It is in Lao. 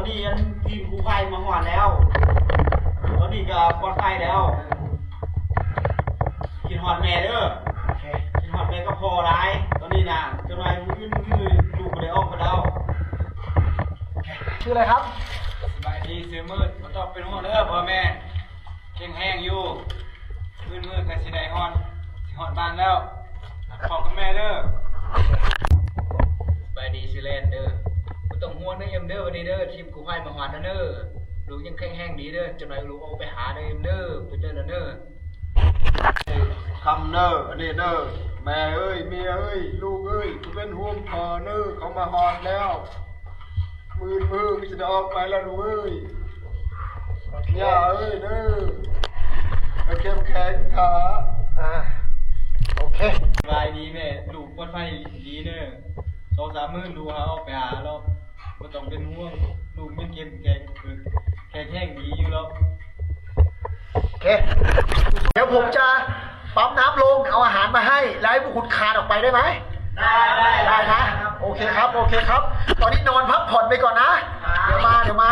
ນີ້ອັນທີມກູ້ໄພມາຮອດແລ້ວ ຕອນນີ້ກໍປອດໄພແລ້ວ. ຄິດຮອດແມ່ເດີ ໂອເຄ ຄິດຮອດແມ່ກັບພໍ່ຫຼາຍ. ຕອນນີ້ນະ ຈັກໜ່ອຍມື້ອື່ນມື້ຮືລູກບໍ່ໄດ້ອອກໄປແລ້ວ. ໂອເຄ ຊື່ອະໄລຄັບ? ສະບາຍດີ ຊື່ມືດ. ບໍ່ຕ້ອງເປັນຫ່ວງເດີພໍ່ແມ່ ແຂງແຮງຢູ່. ມື້ອື່ນມື້ກໍຊິໄດ້ຮອດ ຊິຮອດບ້ານແລ້ວ. ພໍ່ກັບແມ່ເດີ. ສະບາຍດີ ຊື່ແລນເດີ. ບໍ່ຕ້ອງຫ່ວງເດີເອັມເດີ ວັນນີ້ເດີ. ທີມກູ້ໄພມາຮອດແລ້ວເດີ. ລູກຍັງແຂງແຮງດີເດີ. ຈັກໜ່ອຍລູກອອກໄປຫາເດີເອັມເດີ ໄປເດີແລ້ວເດີ. ຄ່ຳເດີ ອັນນີ້ເດີ. ແມ່ເອີຍ ເມຍເອີຍ ລູກເອີຍ ເປັນຫ່ວງພໍ່ເດີ. ເຂົາມາຮອດແລ້ວ. ມື້ອື່ນມື້ກໍຊິໄດ້ອອກໄປແລ້ວລູກເອີຍ. ໂອເຄ ຍ່າເອີຍເດີ ໃຫ້ເຂັ້ມແຂງຂາ. ອ່າ ໂອເຄ ສະບາຍດີແມ່ ລູກປອດໄພດີເດີ. ສອງສາມມື້ລູກຫາອອກໄປຫາແລ້ວ ບໍ່ຕ້ອງເປັນຫ່ວງ ລູກຍັງເຂັ້ມແຂງ ແຂງແຮງດີຢູ່ແລ້ວ. ໂອเค เดี๋ยวผมจะปั๊มน้ำลง เอาอาหารมาให้ แล้วให้พวกคุณคลานออกไปได้ไหม? ได้ ได้ ได้นะ โอเคครับ โอเคครับ ตอนนี้นอนพักผ่อนไปก่อนนะ เดี๋ยวมา เดี๋ยวมา.